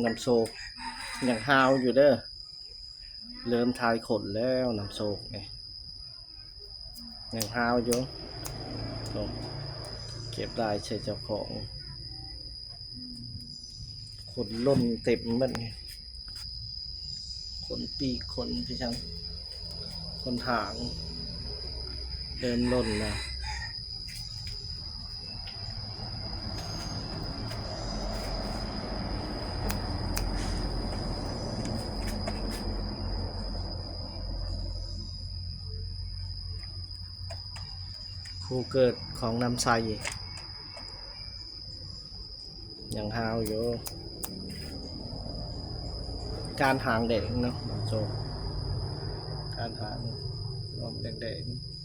ນ້ຳໂຊກຍັງຫາວຢູ່ເດີ. ເລີ່ມຖ່າຍຂົນແລ້ວ ນ້ຳໂຊກນີ້ຍັງຫາວຢູ່. ໂອ້ ເກັບຫຼາຍໃສ່ເຈົ້າຂອງ. ຂົນຫຼົ່ນເຕັມໝົດນີ້. ຂົນປີກ ຂົນຄືຫຍັງ ຂົນຫາງ ເລີ່ມຫຼົ່ນແລ້ວ. ຄູ່ເກີດຂອງນ້ຳໃສ ຍັງຫາວຢູ່. ກ້ານຫາງແດງເນາະ ໂຈ ກ້ານຫາງ ອອກແດງໆ.